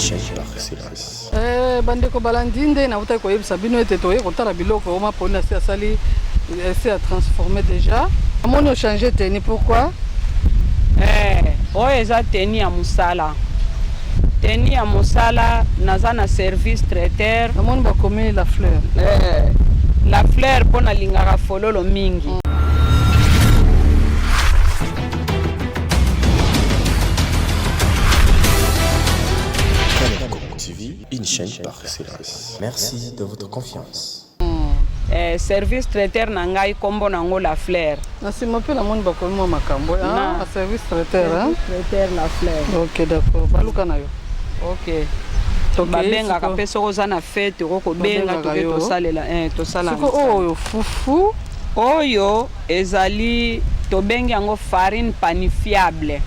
chaîne par excellence. Eh, bandeko balandi nde nautaki koyebisa bino ete toye kotala biloko oyo maponi asi asali esi a transforme déjà. Amoni ochange tenue, pourquoi? Eh, oyo eza tenue ya mosala, tenue ya mosala. Naza na service traiteur. Namoni bakomi La Fleur. Eh, La Fleur mpo nalingaka fololo mingi. Canal Congo TV, une chaîne par excellence. Merci de votre confiance. Eh, service traiteur na ngai, nkombo nango La Fleur. Na nsima mpe namoni bakomi mwa makambo. Na. Service traiteur, hein? Traiteur La Fleur. Ok, d'accord, baluka na yo. Ok. Tokei babengaka sikoyo. Mpe soki oza na fête, oko kobenga. Babengaka Toke yo. tosalela, tosala. Siko oyo fufu? Oyo ezali, tobengi yango farine panifiable.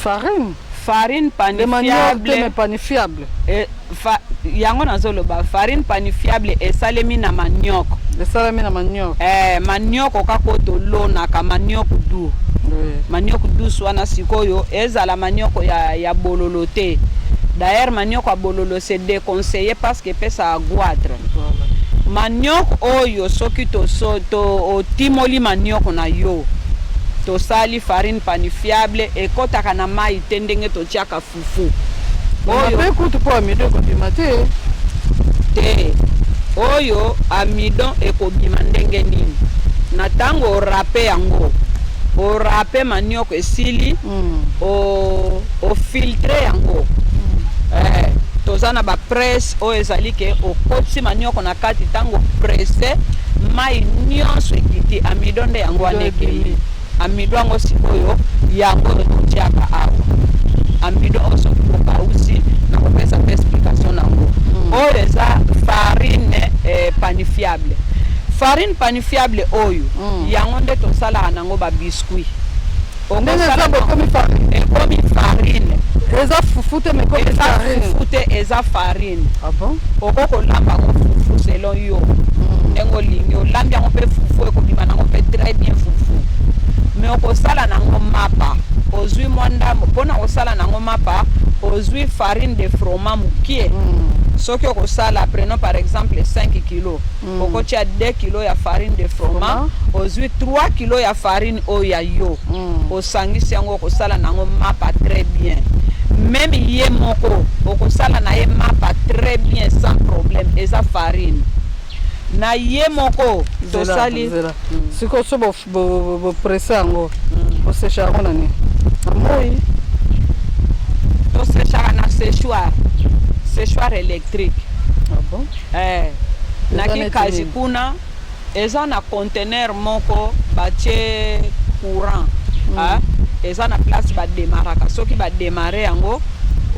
Farine Farine de manioc te, panifiable. Mais panifiable. E, yango nazoloba, farine panifiable esalemi na manioc. Esalemi na manioc. Eh, manioko kaka oyo tolonaka, manioc doux. Manioc douce wana sikoyo ezala manioko ya bololo te. D'ailleurs, manioko ya bololo, c'est déconseillé parce que epesaka goitre. Manioc oyo, soki otimoli manioko na yo, tosali farine panifiable, ekɔtaka na mai te ndenge totiaka fufu. Oyo Oyo mpe kutu mpo amidon ekobima te. Te, oyo amidon ekobima ndenge nini? Na ntango orape yango, orape manioko esili, ofiltre yango. Toza na bapresse oyo ezali ke okotisi manioko na kati, ntango presse, mai nyonso ekiti, amidon nde yango wana Amidon ekei. ebimi. Amidon yango sikoyo, yango oyo totiaka awa. Amidon oyo, soki bokausi, nakopesa mpe explication nango. Oyo eza farine panifiable. Farine panifiable oyo, yango nde tosalaka nango babiscuit. Ndenge eza bokomi farine. Ekomi farine. Eza fufu te, mais ekomi Eza farine. fufu te, eza farine. Ah bon? Oko kolamba yango fufu selon yo ndenge olingi. Olambi yango mpe fufu, ekobima nango mpe très bien fufu. Mais okosala nango mapa, ozwi mwa ndambo mpona kosala nango mapa, ozwi farine de froment mokie. Soki okosala, prenons par exemple 5 kilo, okotia 2 kilo ya farine de froment, Froment. ozwi 3 kilo ya farine oyo ya yo, osangisi yango, okosala nango mapa très bien. Même ye moko okosala na ye mapa très bien, sans problème. Eza farine na ye moko tosali. Zela, sikoyo so bopresse yango, bosesha yango na nini? Na moi? Tosechaka na séchoir, séchoir électrique. Ah bon? Eh, Eza na neti kikazi nini? Kuna eza na conteneur moko batie courant. Ah, eza na place bademaraka. Soki bademare yango,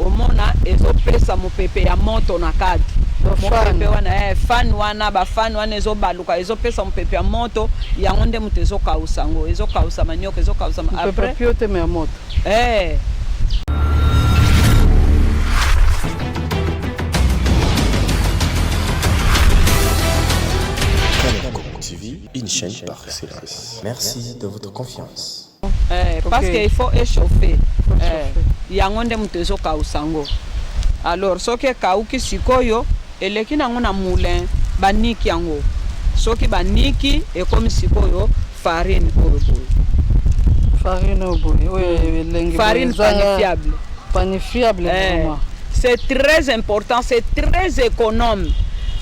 omona ezopesa mopepe ya moto na kati. Ba fan. Mopepe wana, fan wana, bafan wana ezobaluka, ezopesa mopepe ya moto. Yango nde moto ezokausa yango, ezokausa manioko, ezokausa Mopepe après pio te, mais ya moto. Eh. Canal Congo TV, une chaîne par excellence. Merci de votre confiance. Eh, parce que il faut échauffer. Eh, yango nde moto ezokausa yango. Alors soki ekauki sikoyo, eleki nango na moulin, baniki yango. Soki baniki, ekomi sikoyo farine oyo boye. Farine oyo boye, oyo elengi. Farine panifiable. Panifiable. Eh, vraiment. C'est très important, c'est très économe,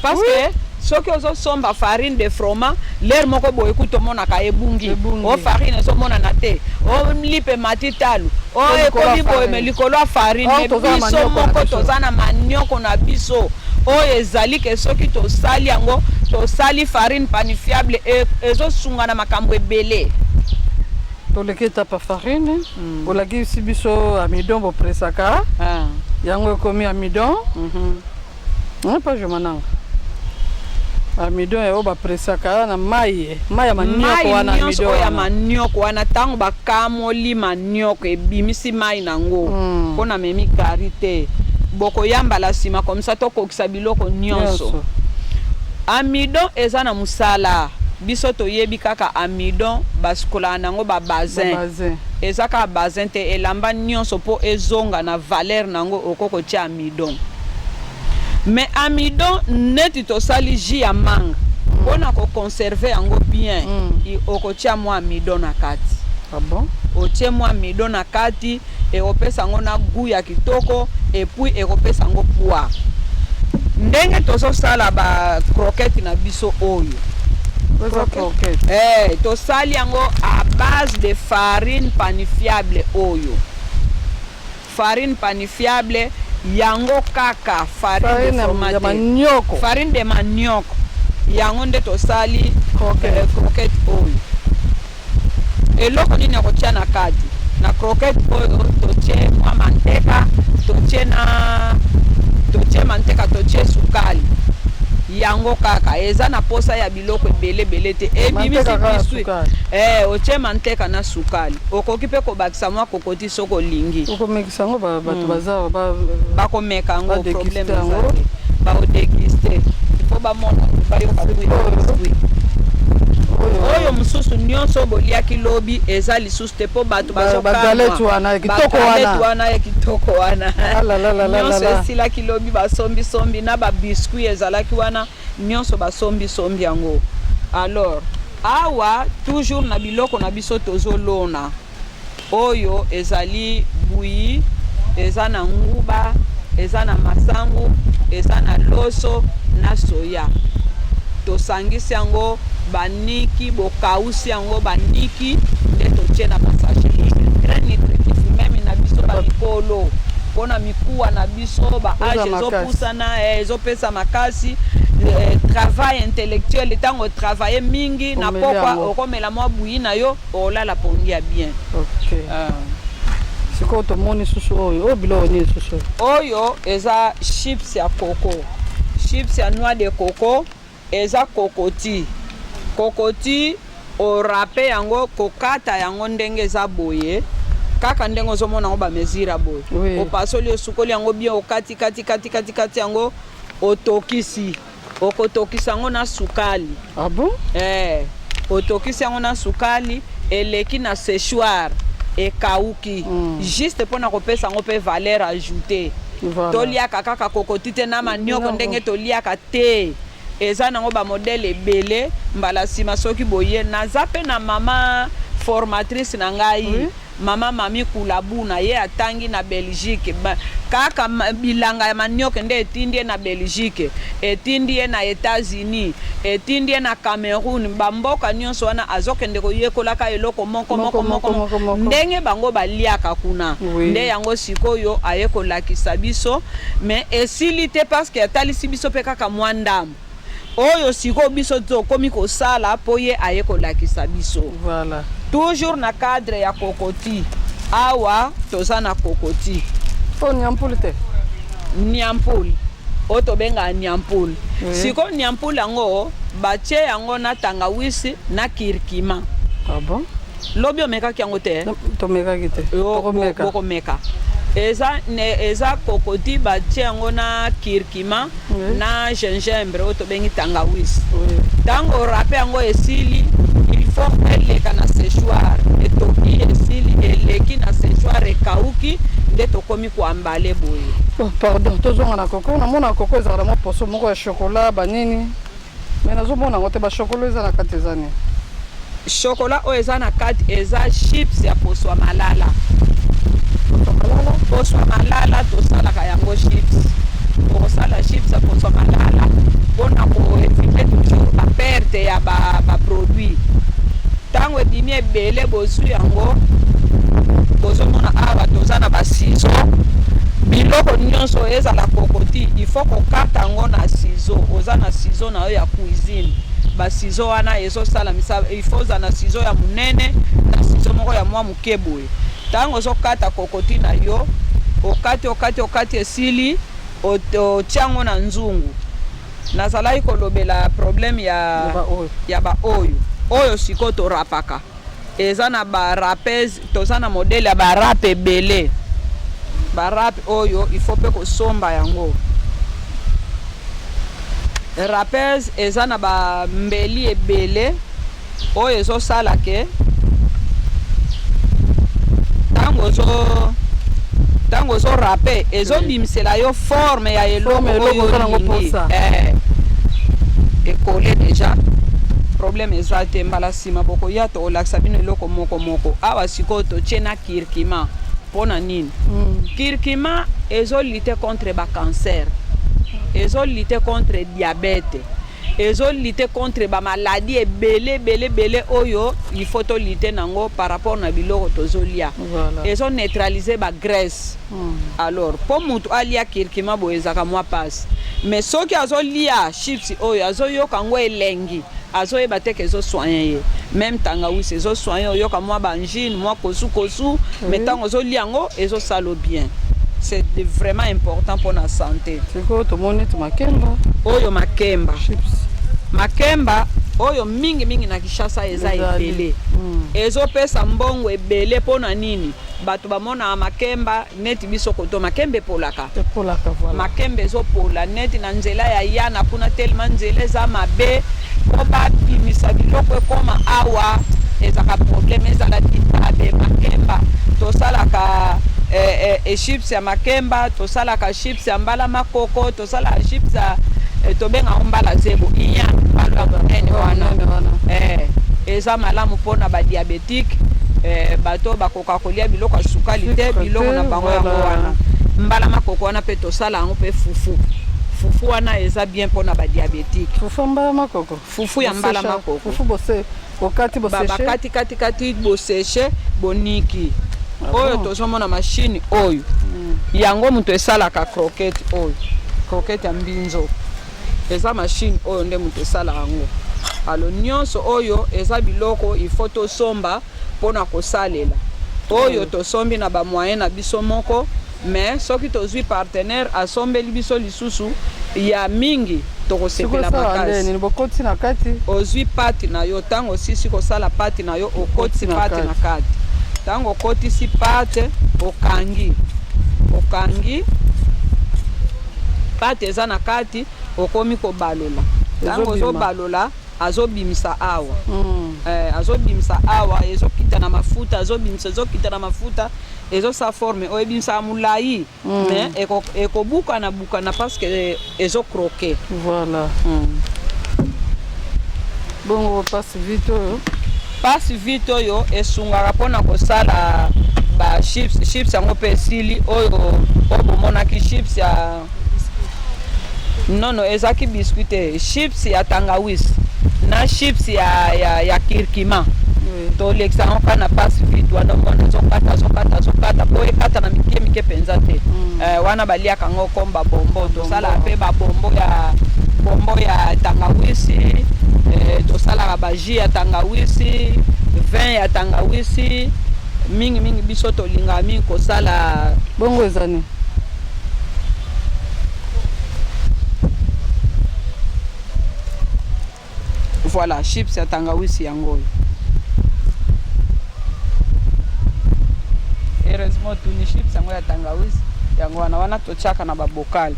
parce que soki ozosomba farine de froment, l'heure moko boye kuta omonaka ebungi. Ebungi. O farine ezomonana te, o lipe mati talu o O likolo ya ekomi boye farine. me likolo ya farine. Or, Me toza na biso manioko na moko biso. toza na manioko na biso oyo ezali ke soki tosali yango, tosali farine panifiable, ezosunga na makambo ebele. Toleki etapa farine. Olakisi biso amidon bopresaka. Ah. Yango ekomi amidon. Pa Jomananga, amidon oyo bapresaka na mai, mai ya manioko Mai wana. nyonso Amidon oyo ya wana. manioko wana, ntango bakamoli manioko, ebimisi mai nango. Mpo na memi gari te, bokoyambala nsima komisa tokokisa biloko nyonso. Nyonso. Amidon eza na mosala. Biso toyebi kaka amidon basukolaka nango ba bazin. Eza kaka bazin te, elamba nionso po ezonga na valeur nango okoki kotia amidon. Mais amidon neti tosali jus ya manga pona ko conserver yango bien okotia mua amidon na kati. Ah bon? Otie mua amidon na kati ekopesa yango na gout ya kitoko et puis ekopesa yango poids. Ndenge tozosala ba croquettes na biso oyo. Oza croquette. Eh, tosali yango à base de farine panifiable oyo. Farine panifiable yango kaka farine de froment te. Farine de manioc yango nde tosali croquette, croquette oyo. Eloko nini okotia na kati na croquette oyo? Totie mwa manteka, totie na totie manteka, totie sukali, yango kaka. Eza na posa ya biloko ebele ebele te. Ebimisi biscuit. Eh, otie manteka na sukali, okoki pe kobakisa mwa kokoti soki olingi. Okomekisa yango bato baza bakomeka yango, problème eza te. Bakodeguste, il faut bamona, bayoka gout ya biscuit. Oyo mosusu nyonso boliaki lobi eza lisusu te mpo bato bazokamwa bagalette wana ya kitoko wana nyonso esilaki lobi, basombisombi na babiscuit ezalaki wana nyonso basombisombi yango. Alors awa toujours na biloko na biso tozolona, oyo ezali bouillie, eza na nguba, eza na masangu, eza na loso na soya. Tosangisi yango, baniki, bokausi yango, baniki nde totie na basachet. C'est très nutritif meme na biso ba mikolo, mpona mikuwa na biso ba age ezopusana, ezopesa makasi, travail intellectuel. Ntango otravaille mingi na pokwa, okomela mwa bouillie na yo, olala pongi ya bien. Ok. Sikoyo tomoni susu oyo, oyo biloko nini susu? Oyo eza chips ya coco, chips ya noix de coco. Eza kokoti, kokoti oraper yango, kokata yango ndenge eza boye, kaka ndenge ozomona yango, bamesure ya boye. Opasoli, osukoli yango bien, okati kati kati kati kati yango, otokisi, okotokisa yango na sukali. Ah bon? Eh, otokisi yango na sukali, eleki na séchoir, ekauki, juste mpona kopesa yango mpe valeur ajoutée. Toliaka kaka kokoti te na manioko ndenge toliaka te, eza nango bamodèle ebele. Mbala nsima soki boye, naza mpe na mama formatrice na ngai, mama Mami Kulabuna. Ye atangi na Belgique. Kaka bilanga ya manioc nde etindi ye na Belgique, etindi ye na États-Unis, etindi ye na Cameroun. Bamboka nyonso wana azokende koyekolaka eloko moko moko moko, moko, ndenge bango baliaka kuna. Nde yango sikoyo aye kolakisa biso, mais esili te parce que atalisi biso mpe kaka mwa ndambo. Oyo sikoyo biso tokomi kosala mpo ye aye kolakisa biso. Toujours na cadre ya kokoti, awa toza na kokoti. Mpo niampule te? Niampule oyo tobengaka niampule. Sikoyo niampule yango batie yango na tangawisi na curcuma. Ah bon? Lobi omekaki yango te? Tomekaki te. Tokomeka. Bokomeka. Eza, eza kokoti batie yango na curcuma na gingembre oyo tobengi tangawisi. Ntango oraper yango esili, il faut eleka na séchoir. Etoki, esili, eleki na séchoir, ekauki, nde tokomi koemballer boye. Oh, pardon, tozonga na koko. Namona koko ezalaka na mwa poso moko ya chocolat banini, mais nazomona yango te. Bachocolat eza na kati eza nini? Chocolat oyo eza na kati eza chips ya poso ya malala. Poso ya malala tosalaka yango chips. Okosala chips ya poso ya malala mpona koéviter toujours baperte ya baproduit. Ntango ebimi ebele, bozwi yango. Bozomona awa toza na baciseau. Biloko nyonso ezala kokoti, il faut kokata yango na ciseau. Oza na ciseau na yo ya cuisine, baciseau wana ezosala misala. Il faut oza na ciseau ya monene na ciseau moko ya mwa moke boye. Ntango ozokata kokoti na yo, okati, okati, okati, esili, otia yango na nzungu. Nazalaki kolobela problème ya baoyo oyo sikoyo torapaka. Eza na barapes, toza na modèle ya barape ebele. Barape oyo il faut mpe kosomba yango. Rapes eza na bambeli ebele. Oyo ezosala ke ntango ozo ntango ozorâper, ezobimisela yo forme ya eloko Forme ya eloko oyo oza nango olingi. posa. Ekole déjà, problème eza te. Mbala nsima bokoya, tokolakisa bino eloko moko moko. Awa sikoyo totie na curcuma. Mpo na nini? Curcuma ezolutter contre bacancer, ezolutter contre diabète, ezolutter contre bamaladi ebele ebele ebele oyo il faut tolutter nango par rapport na biloko tozolia. Ezoneutraliser bagraisse. Alors mpo mutu alia curcuma boye ezalaka mwa pasi, mais soki azolia chips oyo, azoyoka yango elengi, azoyeba te ke ezosoigner ye. Même tangawisi ezosoigner, oyoka mwa baangine, mwa kosukosu, mais ntango ozolia yango, ezosala bien. C'est vraiment important mpona santé. Sikoyo tomoni neti makemba. Oyo makemba. Chips. Makemba oyo mingimingi na Kinshasa eza Ezali. ebele. Ezopesa mbongo ebele. Mpo na nini? Bato bamonaka makemba neti biso koto makemba epolaka. Epolaka, voilà. Makemba ezopola neti na nzela ya yana kuna, telema nzela eza mabe mpo babimisa biloko ekoma awa, ezalaka problème. Ezala bitabe, makemba, tosalaka chips ya makemba, tosalaka chips ya mbala makoko, tosalaka chips ya tobengaka mbala zebo, iya mbala ya monene wana. Monene wana. Eza malamu mpona badiabétique, bato bakoka kolia biloko ya sukali te. Sucre Biloko te, na bango yango voilà. wana. Mbala makoko wana mpe tosala yango mpe fufu. Fufu wana eza bien mpona badiabétique. Fufu mbala makoko. Fufu ya mbala Bosesha- makoko. Fufu bose bokati, bosécher. Bakati kati kati, bosécher, boniki. Ah Oyo bon? tozomona machine oyo, yango moto esalaka croquette oyo, croquette ya mbinzo. Eza machine oyo nde moto esalaka yango. Alors nyonso oyo eza biloko il faut tosomba mpona kosalela. Oyo tosombi na bamoyen na biso moko, mais soki tozwi partenaire asombeli biso lisusu ya mingi, tokosepela Sikoyo esala nde makasi. nini? Bokoti na kati? Ozwi pâte na yo, ntango osisi kosala pâte na yo, okotisi Okoti na pâte kati. na kati. Ntango okotisi pâte, okangi, okangi, pâte eza na kati, okomi kobalola. Ntango Ezobima. ozobalola, azobimisa awa. Azobimisa awa, ezokita na mafuta, azobimisa, ezokita na mafuta, ezosala forme oyo ebimisaka molai. Mais ekobukana bukana parce que ezocroquer. Voilà. Bongo passe vite oyo? Passe vite oyo esungaka mpona kosala ba chips. Chips yango mpe esili. Oyo bomonaki chips ya nono, ezalaki biscuit te, chips ya tangawisi na chips ya curcuma. Tolekisa yango kaka na passe vite wana. Omona azokata, azokata, azokata po ekata na mike mike mpenza te. Wana baliaka yango comme babonbon. Tosalaka mpe babonbon ya bonbon ya tangawisi, tosalaka bajus ya tangawisi, vin ya tangawisi. Mingimingi biso tolingaka mingi kosala. Bongo eza nini? Voilà, chips ya tangawisi yango oyo. Heureusement tuni chips yango ya tangawisi yango wana. Wana totiaka na babokale.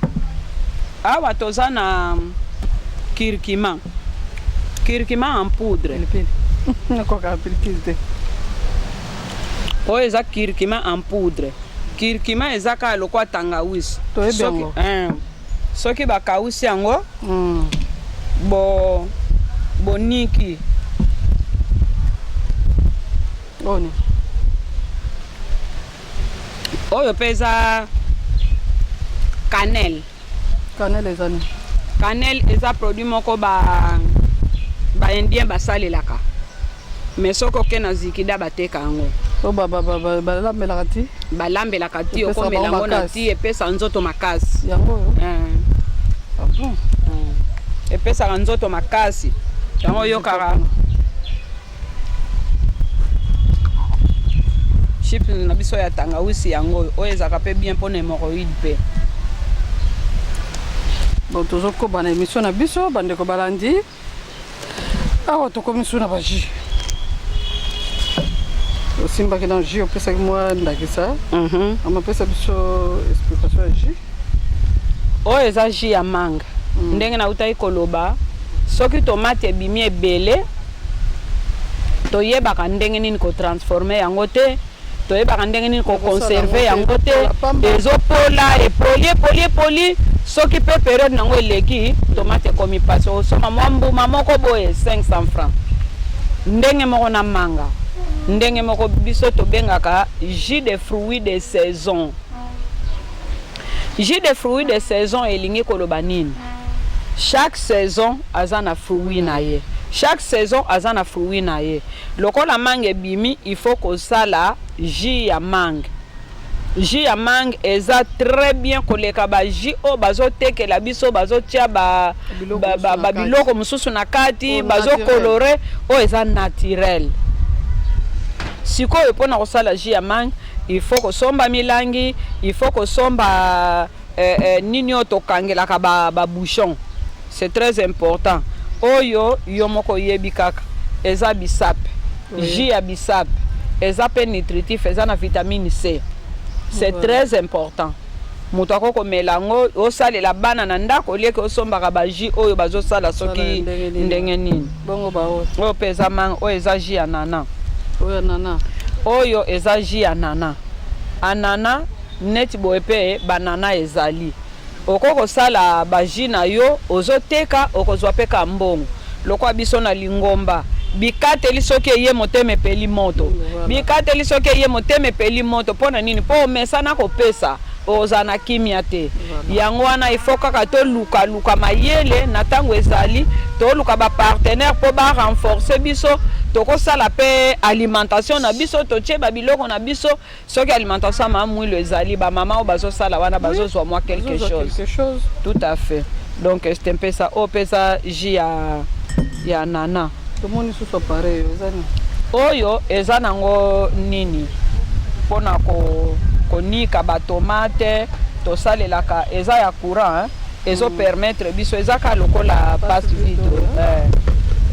Awa toza na curcuma, curcuma en poudre. Pilipili, nakoka pilipili te. Oyo eza curcuma en poudre. Curcuma eza kaka lokwa tangawisi. Toyebi Soki- yango. Soki bakausi yango, bo boniki. Oyo nini? Oyo mpe eza cannelle. Cannelle eza nini? Cannelle eza produit moko ba baindien basalelaka, mais soki oke na zikida, bateka yango. Oyo balambelaka ti? Balambelaka ti. Epesaka Okomela bango yango na makasi. ti, epesa nzoto makasi. Yango oyo? Ah bon. Epesaka nzoto makasi, yango oyokaka. Chips na biso ya tangawisi yango oyo. Oyo ezalaka mpe bien mpona hémorroïde mpe. Bon, tozokoba na émission na biso, bandeko balandi. Awa tokomi su na bajus. Osimbaki na jus, opesaki mwa ndakisa. Amapesa biso explication ya jus. Oyo eza jus ya manga. Ndenge nautaki koloba, soki tomate ebimi ebele, Toyebaka ndenge nini kotransformer yango te, toyebaka ndenge nini koconserver yango te. Ezopola, epoli, epoli, epoli. Soki mpe période nango eleki, tomate ekomi mpasi. Osomba mwa mbuma moko boye 500 francs. Ndenge moko na manga, ndenge moko biso tobengaka jus de fruits de saison. Jus de fruits de saison elingi koloba nini? Chaque saison aza na fruit na ye, chaque saison aza na fruit na ye. Lokola mangue ebimi, il faut kosala jus ya mangue. Jus ya mangue eza très bien koleka bajus oyo bazotekela biso, bazotia babiloko mosusu na kati, bazocolorer. Oyo eza naturel. Sikoyo, mpona kosala jus ya mangue, il faut kosomba milangi, il faut kosomba nini oyo tokangelaka babouchon ba. C'est très important. Oyo yo moko oyebi kaka, eza bissap, oui. Jus ya bissap eza mpe nutritif, eza na vitamine C. C'est très important. Moto akoki komela yango, osalela bana na ndako, olieke osombaka bajus oyo bazosala soki ndenge nini. Oyo mpe eza mangue, oyo eza jus ya nana. Oyo nana. Oyo eza jus ya nana, anana neti boye mpe banana ezali. Okoki kosala bajus na yo, ozoteka, okozwa mpe ka mbongo. Lokola biso na lingomba, bikateli soki eye, motema epeli moto. Bikateli soki eye, motema epeli moto. Mpo na nini? Mpo omesana kopesa, ozala na kimia te. Yango wana ifo kaka tolukaluka mayele na ntango ezali, toluka bapartenaire mpo barenforcer biso. Tokosala mpe alimentation na biso, totie babiloko na biso. Soki alimentation ya Mama Mwilo ezali, bamama oyo bazosala wana bazozwa mwa quelque chose. Quelque chose. Tout à fait. Donc c'est un peu ça. Oyo mpe eza jus ya nana. Tomoni susu appareil oyo eza nini? Oyo eza nango nini, mpona konika batomate tosalelaka. Eza ya courant, hein? Ezopermettre biso, eza kaka lokola passe-vite oyo,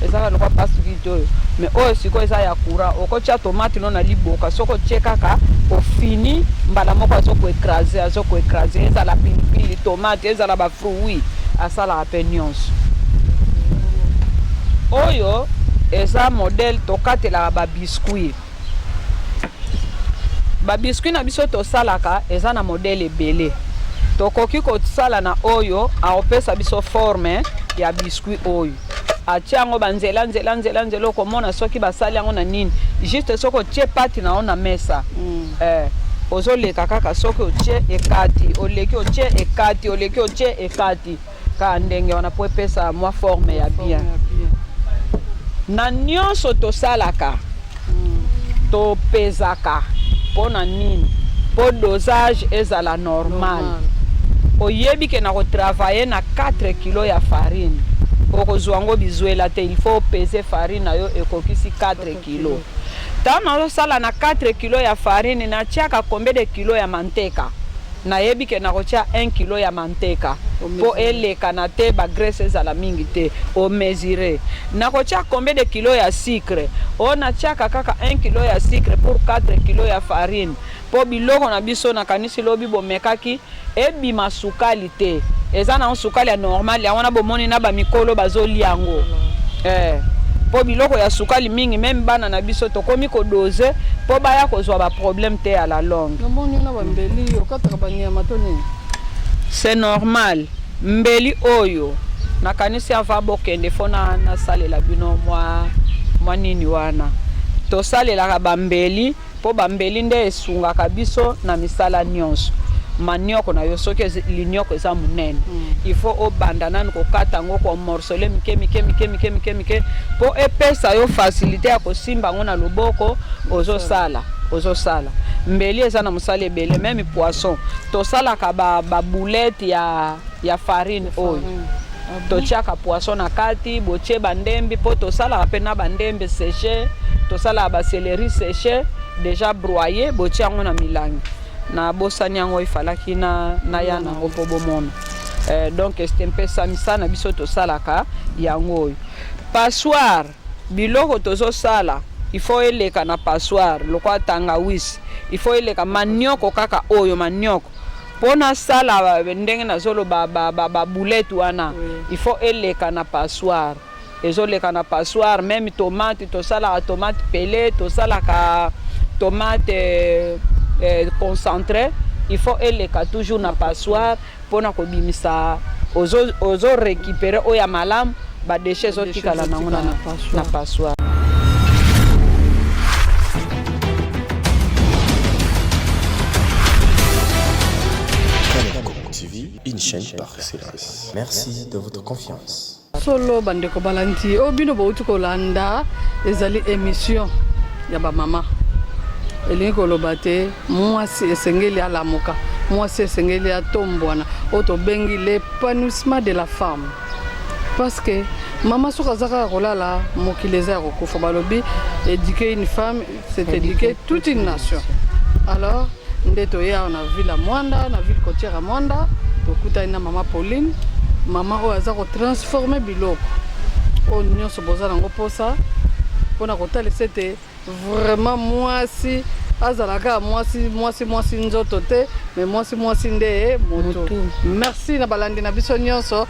eza kaka lokola passe-vite oyo, mais oyo sikoyo eza ya courant. Okotia tomate no na liboka, soki otie kaka, ofini mbala moko, azokoécraser, azokoécraser. Ezala pilipili, tomate, ezala bafruit, asalaka mpe nyonso. Oyo eza modèle tokatelaka babiscuit. Babiscuit na biso tosalaka eza na modèle ebele. Tokoki kosala na oyo aopesa biso forme ya biscuit oyo, atia yango banzela, nzela, nzela, nzela. Okomona soki basali yango na nini, juste soki otie pâte na yo na mesa, ozoleka kaka, soki otie ekati, oleki, otie ekati, oleki, otie ekati, kaka ndenge wana po epesa mwa forme ya bien. Na nyonso tosalaka, topezaka. Mpo na nini? Mpo dosage ezala normal. Oyebi ke na kotravailler na 4 kilo ya farine, okozwa yango bizwela te. Il faut opese farine na yo ekokisi 4 kilo. Ntango nazosala na 4 kilo ya farine, natiaka combien de kilo ya manteka? Nayebi ke nakotia 1 kilo ya manteka mpo elekana te, bagraisse ezala mingi te. Omesurer, nakotia combien de kilo ya sucre? Oyo natiaka kaka 1 kilo ya sucre pour 4 kilo ya farine, mpo biloko na biso, nakanisi lobi bomekaki, ebima sukali te, eza nango sukali ya normal. Yango wana bomoni na bamikolo bazolia yango, mpo biloko ya sukali mingi, même bana na biso tokomi kodoser mpo baya kozwa baproblème te à la longue. Namoni na bambeli, okataka banyama to nini? C'est normal. Mbeli oyo, nakanisi avant bokende, fo nasalela bino mwa nini wana. Tosalelaka bambeli mpo bambeli nde esungaka biso na misala nyonso. Manioko na yo, soki linioko eza monene, il faut obanda nanu kokata yango, komorceler mike mike mike mike mike mike, mpo epesa yo facilité ya kosimba yango na loboko. Ozosala, ozosala. Mbeli eza na mosala ebele. Même poisson, tosalaka baboulette ba ya farine oyo. Totiaka poisson na kati, botie bandembi, mpo tosalaka mpe na bandembi séché, tosalaka bacéleri séché déjà broyé, botie yango na milangi. Nabosani yango, efalaki na naya nango mpo bomona. Donc c'était mpe samisa na biso tosalaka yango oyo passoire. Biloko tozosala, il faut eleka na passoire. Lokola tangawisi, il faut eleka manioko kaka oyo manioko mpo nasala ndenge nazoloba baboulette wana, il faut eleka na passoire. Ezoleka na passoire. Même tomate, tosalaka tomate pelée, tosalaka tomate concentré, il faut eleka toujours na passoire mpona kobimisa, ozo récupérer oyo ya malamu, badéchets ezotikala nango na passoire. TV, une chaîne par excellence. Merci de votre confiance. Solo, bandeko balandi, oyo bino bouti kolanda ezali émission ya bamama. Elingi koloba te mwasi esengeli alamuka, mwasi esengeli atombwana, oyo tobengi l'épanouissement de la femme, parce que mama soki aza kaka kolala, mokili eza ya kokufa. Balobi éduquer une femme, c'est éduquer toute une nation. Alors nde toye awa na ville ya Mwanda, na ville côtière ya Mwanda, tokutani na mama Pauline, mama oyo aza kotransformer biloko oyo nyonso boza nango mposa, mpona kotalisa ete vraiment mwasi azalaka mwasi, mwasi, mwasi nzoto te, mais mwasi, mwasi nde moto. Merci na balandi na biso nyonso.